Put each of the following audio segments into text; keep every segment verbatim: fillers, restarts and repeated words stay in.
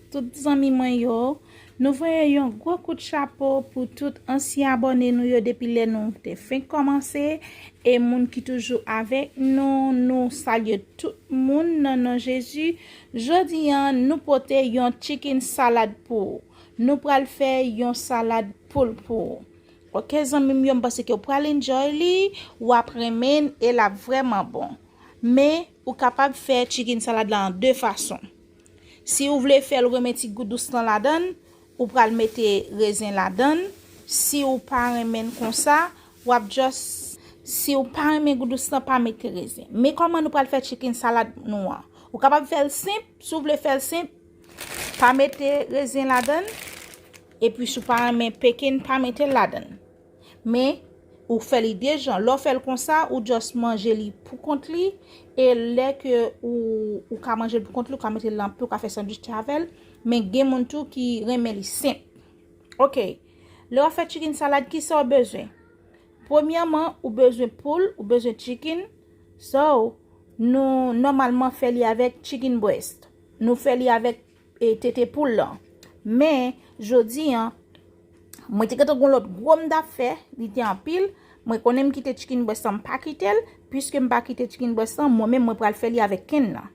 Tout zanmi mwen yo, nou voye yon gwo kout chapo pou tout ansyen abòne nou yo depi lè nou te fenk kòmanse, e moun ki toujou avèk nou, nou salye tout moun nan non Jezi. Jodi a, nou pote yon chicken salad pou ou. Nou pral fè yon salad poul pou ou. Oke, zanmi m yo, m panse ke w pral enjoy li, w ap renmen l, e l ap vrèman bon. Men, ou kapab fè chicken salad la an de fason. Si ou vle fè l renmen ti gou dous lan ladan l, ou pral mete rezen ladan l. Si ou pa renmen l konsa, w ap just, si ou pa renmen gou dous lan, pa mete rezen. Men kòman nou pral fè chicken salad nou an? Ou kapab fè l senp, si w vle fè l senp, pa mete rezen ladan l. Epi si w pa renmen peken, pa mete l ladan l. Men, ou fè li de jan. Lè w fè l konsa, ou just manje li pou kont li. E lè ke ou, ou ka manje l pou kont li, ou ka mete l nan pen, ou ka fè sandwich avè l. Men gen moun tou ki renmen li senp. Oke. Lè w ap fè chicken salad, kisa w bezwen? Premyèman, ou bezwen poul, ou bezwen chicken. So, nou nòmalman fè li avèk chicken breast. Nou fè li avèk e, tete poul lan. Men, jodi a, mwen te gentan gon lòt gwo m t ap fè, li te anpil. Mwen konnen m kite chicken breast lan, m pa kite l, piske m pa kite chicken breast lan, mwen menm mwen pral fè li avèk kenn nan.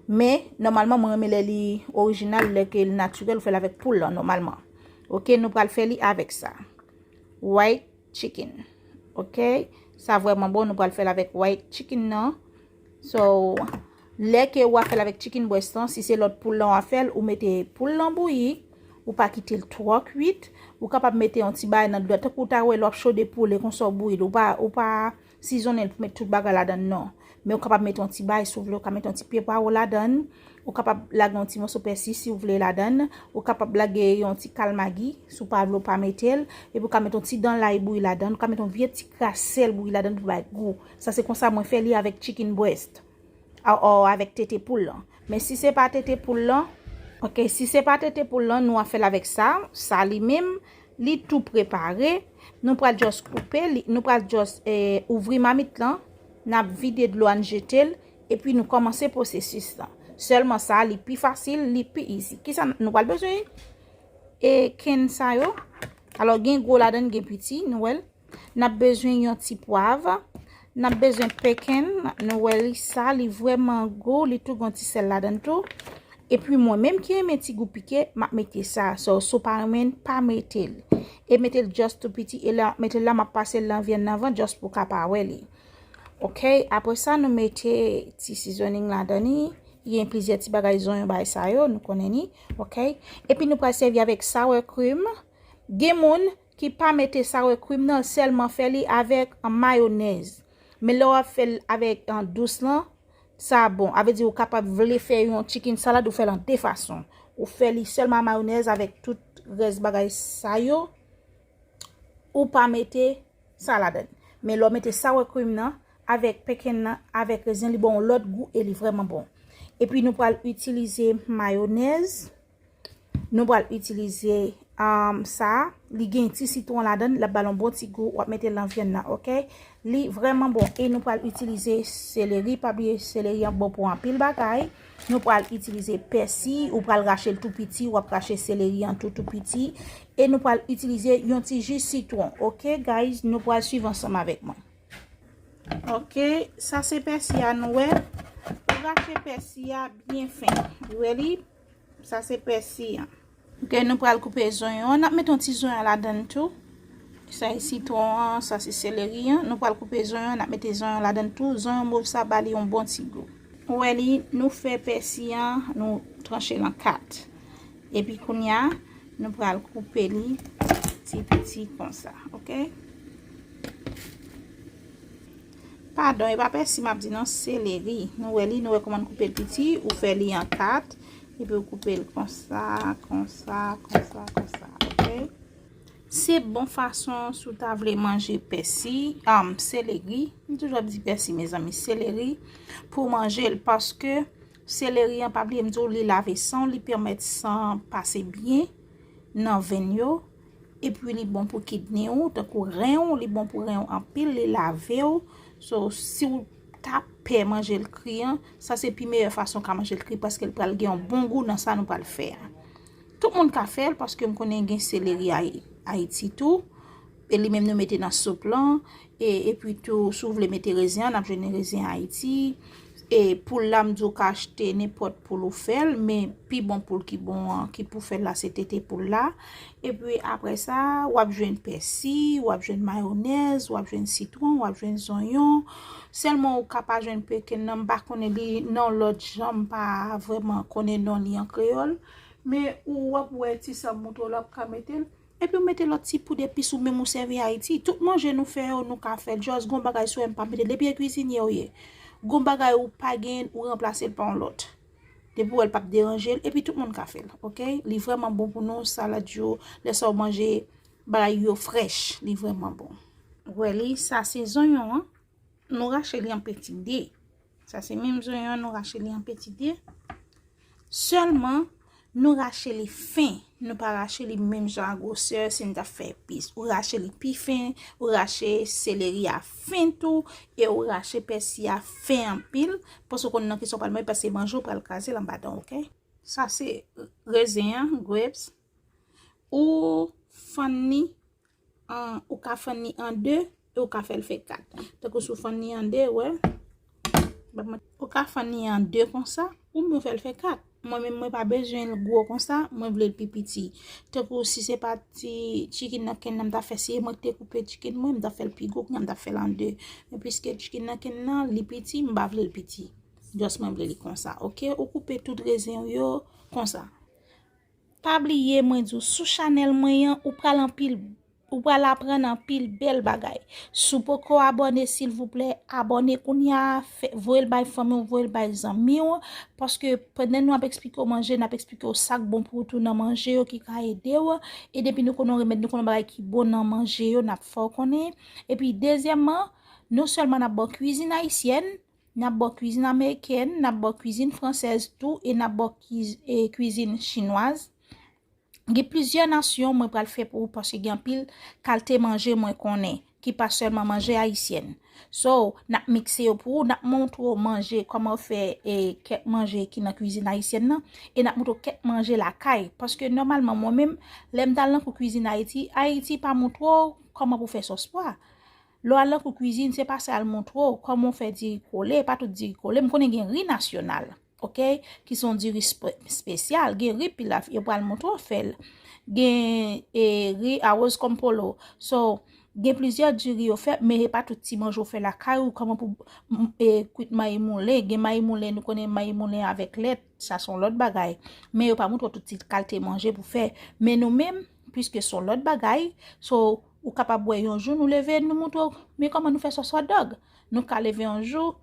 Men, nòmalman, mwen renmen lè li orijinal, lè ke l natirèl, ou fè l avèk poul lan, nòmalman. Oke, nou pral fè li avèk sa. White chicken. Oke? Sa vrèman bon, nou pral fè l avèk white chicken nan. So, lè ke w ap fè l avèk chicken breast lan, si se lòt poul lan w ap fè l, ou mete poul lan bouyi, ou pa kite l twò kwit, ou kapab mete yon ti bagay nan dlo a, tankou w ta wè lè w ap chode poule konsa w bouyi l, ou pa, ou pa sizonnen l pou met tout bagay ladan l, non. Men ou kapab mete yon ti bagay si w vle, ou ka mete yon ti pye pwawo ladan l, ou kapab lage yon ti moso pèsi si w vle ladan l, ou kapab lage yon ti kal magi, si w pa vle w pa mete l, epi ou ka mete yon ti dan lay bouyi ladan l, ou ka mete yon vye ti kras sèl bouyi ladan l pou bay gou. Sa se konsa mwen fè li avèk chicken breast. Or, or avèk tete poul lan. Men si se pa tete poul lan, oke, si se pa tete poul lan, nou ap fè l avèk sa, sa li menm, li tou prepare. Nou pral just koupe li, nou pral just, eh, ouvri mamit lan, n ap vide dlo a, n jete l, epi nou kòmanse pwosesis lan. Sèlman sa, li pi fasil, li pi easy. Kisa n-, nou pral bezwen? E kenn sa yo. Alò, gen gwo ladan, gen piti, nou wè l. N ap bezwen yon ti pwav. N ap bezwen peken. Nou wè li sa, li vrèman gou, li tou gon ti sèl ladan tou. Epi mwen menm ki renmen ti gou pike, m ap mete sa. So, si w pa renmen, pa mete l. E mete l just tou piti. E lè m ap mete l la, m ap pase l nan vyann nan avan, just pou w ka pa wè li. Oke, apre sa, nou mete ti seasoning ladan li. Gen plizyè ti bagay zonyon bay sa yo, nou konnen ni. Oke? Epi nou pral sèvi avèk sour cream. Gen moun ki pa mete sour cream nan, sèlman fè li avèk, an, mayonèz. Men lè w ap fè l avèk, an, dous lan, sa bon. A vle di ou kapab vle fè yon chicken salad, ou fè l an de fason. Ou fè li sèlman a mayonèz avèk tout rès bagay sa yo, ou pa mete sa ladan. Men lè w mete sour cream nan, avèk peken nan, avèk rezen, li ba w yon lòt gou e li vrèman bon. Epi nou pral itilize mayonèz. Nou pral itilize, um, sa. Li gen ti sitwon ladan, l ap ba l yon bon ti gou. W ap mete l nan vyann nan, oke? Li vrèman bon. E nou pral itilize seleri. Pa bliye, seleri an bon pou anpil bagay. Nou pral itilize pèsi. Ou pral rache l tou piti. W ap rache seleri an tou, tou piti. E nou pral itilize yon ti ji sitwon. Oke, guys? Nou pral swiv ansanm avèk mwen. Oke, sa se pèsi a, nou wè. Ou rache pèsi a byen fen. Ou wè li? Sa se pèsi an. Oke, nou pral koupe zonyon an. N ap mete yon ti zonyon ladan l tou. Sa se sitwon an, sa se seleri an. Nou pral koupe zonyon, n ap mete zonyon ladan l tou. Zonyon mov sa ba li yon bon ti gou. Ou wè li, nou fè pèsi an, nou tranche l an kat. Epi kounye a, nou pral koupe li ti piti konsa, oke? Padon, e pa pèsi m ap di non, seleri. Nou wè li, nou wè kòman n koupe l piti, ou fè li an kat, epi ou koupe l konsa, konsa, konsa, konsa, oke? Se bon fason si w ta vle manje pèsi, um, seleri. M toujou ap di pèsi, mezanmi, seleri, pou manje l, paske seleri an, pa bliye m di w, li lave san w, li pèmèt san pase byen nan venn yo. Epi li bon pou kidne w, tankou ren w, li bon pou ren w anpil, li lave w. So, si w ta pè manje l kri an, sa se pi meyè fason w ka manje l kri, paske l pral gen yon bon gou nan sa nou pral fè a. Tout moun ka fè l, paske m konnen gen seleri Ay-, Ayiti tou. E li menm nou mete nan soup lan. E, epi tou, si w vle mete rezen an, n ap jwenn rezen Ayiti. E poul la, m di w ka achte nenpòt poul ou fè l, men pi bon poul ki bon an, ki pou fè l la, se tete poul la. Epi apre sa, w ap jwenn pèsi, w ap jwenn mayonèz, w ap jwenn sitwon, w ap jwenn zonyon. Sèlman ou ka pa jwenn pekenn nan, m pa konnen li nan lòt jan, m pa vrèman konnen non li an kreyòl. Men ou w ap wè ti sa m montre w la, w ap ka mete l. Epi w mete lòt ti poud epis ou menm ou sèvi Ayiti. Tout manje nou fè yo, nou ka fè l. Just gon bagay si w wè m pa mete l. Depi e kwizinye w ye, gon bagay ou pa genyen, ou ranplase l pa yon lòt. Depi w wè l p ap deranje l, epi tout moun ka fè l, oke? Li vrèman bon pou nou, salad yo, lè sa w manje bagay yo frèch, li vrèman bon. Ou wè li, sa se zonyon an. Nou rache li an peti de. Sa se menm zonyon an, nou rache li an peti de. Sèlman, nou rache li fen. Nou pa rache li menm jan a gwosè si n t ap fè epis. Ou rache li pi fen, ou rache seleri a fen tou, e ou rache pèsi a fen anpil, paske w konn nan ki sa w pral manje, paske manje w pral kraze l anba dan w, oke? Sa se rezen an, grapes. Ou fann li an, ou ka fann li an de, e ou ka fè l fè kat. Tankou si w fann li an de, wè. Ou ka fann li an de konsa, oubyen w fè l fè kat. Mwen menm, mwen pa bezwen l gwo konsa, mwen vle l pi piti. Tankou si se pa ti chicken nan kenn nan m ta fè, si e mwen ki te koupe chicken mwen, m ta fè l pi gwo, kounye a m ta fè l an de. Men piske chicken nan kenn nan, li piti, m pa vle l piti. Just mwen vle li konsa, oke? Ou koupe tout rezen w yo konsa. Pa bliye, mwen di w, sou chanèl mwen an, ou pral anpil, ou pral aprann anpil bèl bagay. Si w poko abòne, silvouplè, abòne kounye a, fè, voye l bay fanmi w, voye l bay zanmi w, paske pandan nou ap eksplike w manje, n ap eksplike w sa k bon pou w tou nan manje yo ki ka ede w. E depi nou konn yon remèd, nou konn yon bagay ki bon nan manje yo, n ap fè w konnen. Epi, dezyèmman, non sèlman n ap ba w kwizin ayisyèn, n ap ba w kwizin amerikèn, n ap ba w kwizin fransèz tou, e n ap ba w kwiz-, e kwizin chinwaz. Gen plizyè nasyon mwen pral fè pou ou, paske gen anpil kalte manje mwen konnen, ki pa sèlman manje ayisyèn. So, n ap mikse yo pou ou, n ap montre w manje, kòman w fè, e, kèk manje ki nan kwizin ayisyèn nan, e n ap montre w kèk manje lakay. Paske nòmalman, mwen menm, lè m t al nan kou kwizin Ayiti, Ayiti pa montre w kòman pou fè sòs pwa. Lè w al nan kou kwizin, se pa sa y al montre w, kòman w fè diri kole, pa tout diri kole. M konnen gen ri nasyonal, oke, ki se yon diri spe-, espesyal. Gen ri pilaf, yo pral montre w fè l. Gen, e, ri awoz konpolo. So, gen plizyè diri yo fè, men e pa tout ti manje w fè lakay ou, kòman pou, m, e, kwit mayi moulen. Gen mayi moulen, nou konnen mayi moulen avèk lèt, sa se yon lòt bagay. Men yo pa montre w tout ti kalte manje pou fè. Men nou menm, piske se yon lòt bagay, so, ou kapab wè yon jou nou leve, nou montre w, men kòman nou fè sòs hot dog. Nou ka leve yon jou,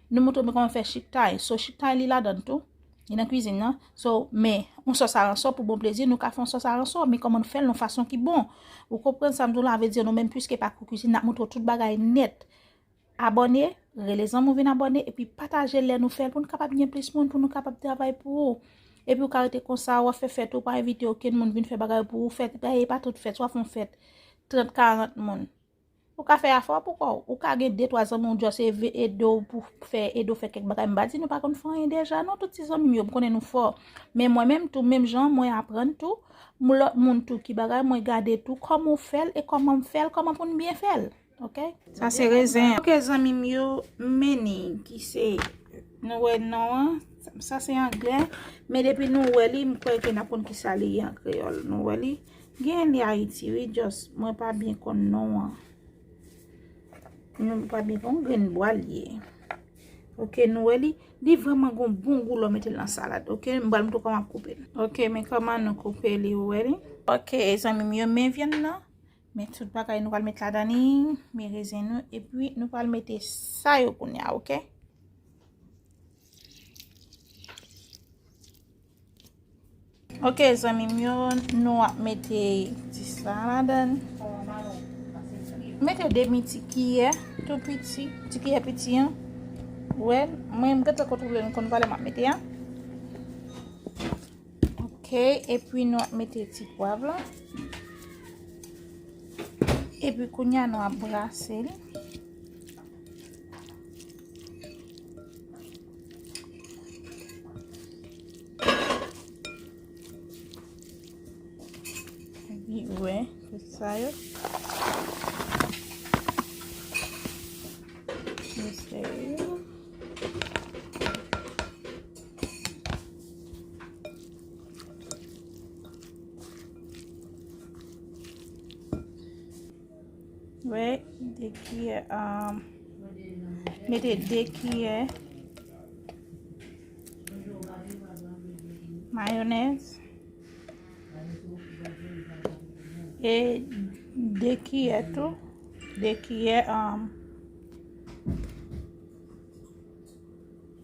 nou montre w men kòman fè chiktay. So, chiktay li ladan l tou. Li nan kwizin nan. So, men, yon sòs aransò pou bon plezi, nou ka fè yon sòs aransò, men kòman nou fè l nan fason ki bon. Ou konprann sa m di w la, vle di nou menm, piske pa kou kwizin, n ap montre w tout bagay nèt. Abòne, rele zanmi w vin abòne, epi pataje lè nou fè l pou nou kapab gen plis moun, pou nou kapab travay pou ou. Epi ou ka rete konsa, w ap fè fèt, ou pa envite okenn moun vin fè bagay pou ou. Fèt, e pa tout fèt, w ap fè yon fèt trant, karant moun. Ou ka fè afè w pou kò w. Ou ka gen de, twa zanmi w just eve-, ede w pou fè, ede w fè kèk bagay. M pa di nou pa konn fè anyen deja, non, tout ti zanmi m yo, m konnen nou fò. Men mwen menm tou, menm jan, mwen aprann tou. M lòt moun tou ki bagay, mwen gade tou kòman w fè l e kòman m fè l, kòman pou n byen fè l. Oke? Sa se rezen. Oke, zanmi m yo, men li, ki se, nou wè non an, sa se anglè, men depi nou wè li, m kwè ke n ap konn ki sa li ye an kreyòl. Nou wè li, gen li Ayiti, wi, just, mwen pa byen konn non an. Mwen pa byen konn grenn bwa li ye. Oke, nou wè li, li vrèman gon bon gou lè w mete l nan salad. Oke, m pral montre w kòman m ap koupe l. Oke, men kòman nou koupe li, ou wè li. Oke, zanmi m yo, men vyann nan. Men tout bagay nou pral met ladan li, men rezen nou, epi nou pral mete sa yo kounye a, oke? Oke, zanmi m yo, nou ap mete ti sa ladan. Mete demi ti kiyè, tou piti, ti kiyè piti an. Wè, mwen m gentan kontwole l, m konn valè m ap mete a. Oke, epi nou ap mete ti pwav la. Epi kounye a nou ap brase li. Wi, tout sa yo. Mesye yo. Wi, de kiyè, um, mete de kiyè mayonèz. E de kiyè tou. De kiyè, um,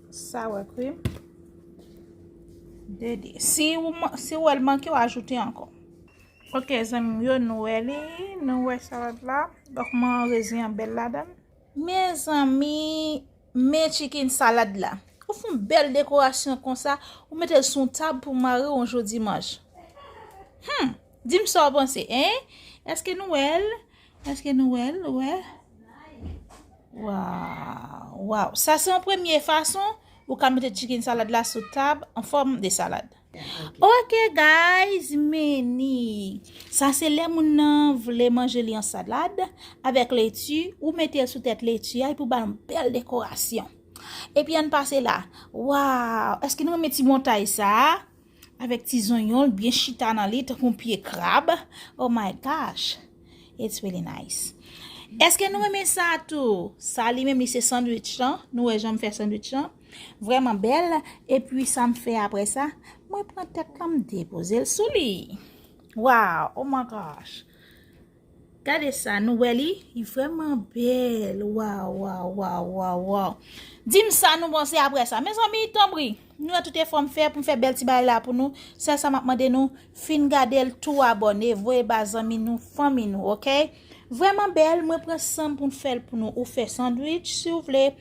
sour cream. De, de. Si ou, man- si ou wè l manke, w ajoute ankò. Ok, zanmi m yo, nou wè li. Nou wè salad la. Donk, mwen rezi an bèl ladan. Mezanmi, men chicken salad la. Ou fè yon bèl dekorasyon konsa, ou mete l sou yon tab pou mare yon jou dimanch. Hmm, di m sa w panse, en? Èske nou wè l? Èske nou wè l? Wè? Waw, waw. Sa se yon premye fason ou ka mete chicken salad la sou tab an fòm de salad. Ok, guys, meni. Sa se lè moun nan vle manje li an salad avèk leti, ou mete l sou tèt leti a epi ou ba l yon bèl dekorasyon. Epi ann pase la. Waw, èske nou renmen ti montay sa a? Avèk ti zonyon, l byen chita nan li, tankou yon pye krab. Oh my gosh. It's really nice. Èske nou renmen sa tou? Sa li menm li se sandwich lan. Nou wè jan m fè sandwich lan. Vrèman bèl. Epi sa m fè apre sa, mwen pran tèt lan m depoze l sou li. Wow, oh my gosh. Gade sa, nou wè li? Li vrèman bèl. Wow, wow, wow, wow, wow. Di m sa nou panse apre sa. Mezanmi, tanpri, nou wè tout efò m fè pou m fè bèl ti bagay la pou nou. Sèl sa m ap mande nou, fin gade l, tou abòne, voye ba zanmi nou, fanmi nou, ok? Vrèman bèl, mwen pran san m pou m fè l pou nou. Ou fè sandwich, si w vle.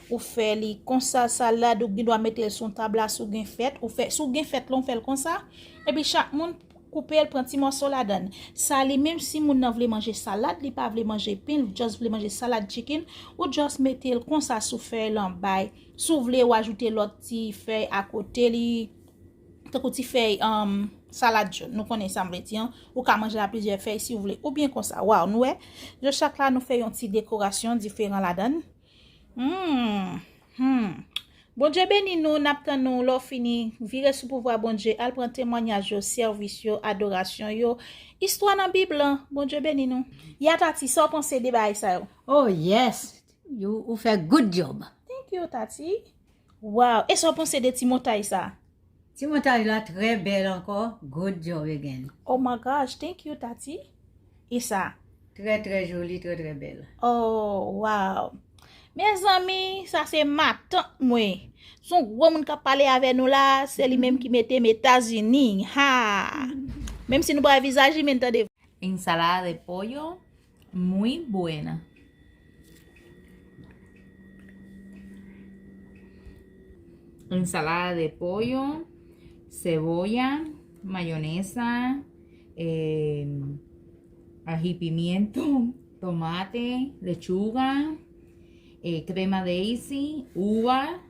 Ou fè li konsa, salad, ou gen dwa mete l sou yon tab la, si w gen fèt. Ou fè, si w gen fèt la, ou fè l konsa. Epi chak moun koupe l, pran ti mòso ladan l. Sa li menm, si moun nan vle manje salad, li pa vle manje pen, li just vle manje salad chicken, ou just mete l konsa sou fèy lan bay. Si w vle, ou ajoute lòt ti fèy akote li, tankou ti fèy, um, salad jaune. Nou konnen sa m vle di an. Ou ka manje l a plizyè fèy si w vle. Oubyen konsa. Waw, nou wè? Yo chak la, nou fè yon ti dekorasyon diferan ladan l. Hmm, hmm. Bondye beni nou, n ap tann nou lè w fini. Vire sou pouvwa Bondye, al pran temwanyaj yo, sèvis yo, adorasyon yo, istwa nan Bib lan. Bondye beni nou. Ya Tati, sa w panse de bagay sa yo? Oh, yes. You, ou fè good job. Thank you, Tati. Wow. E sa w panse de ti montay sa? Ti montay la trè bèl ankò. Good job again. Oh my gosh, thank you, Tati. E sa? Trè, trè joli, trè, trè bèl. Oh, wow. Mezanmi, sa se matant mwen. Se yon gwo moun k ap pale avè nou la, se li menm ki mete m Etazini. Ha! Menm si nou pa wè vizaj li, men n tande. Ensalada de pollo, muy buena. Ensalada de pollo, cebolla, mayonesa, eh, ají pimiento, tomate, lechuga, eh, crema de isi, uva,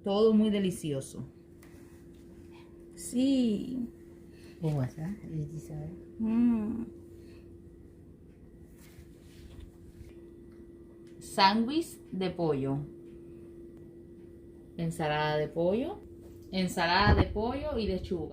todo muy delicioso. Sí. Uva, sa? Yo di sa, wi. Mm. Sándwich de pollo. Ensalada de pollo. Ensalada de pollo y lechuga.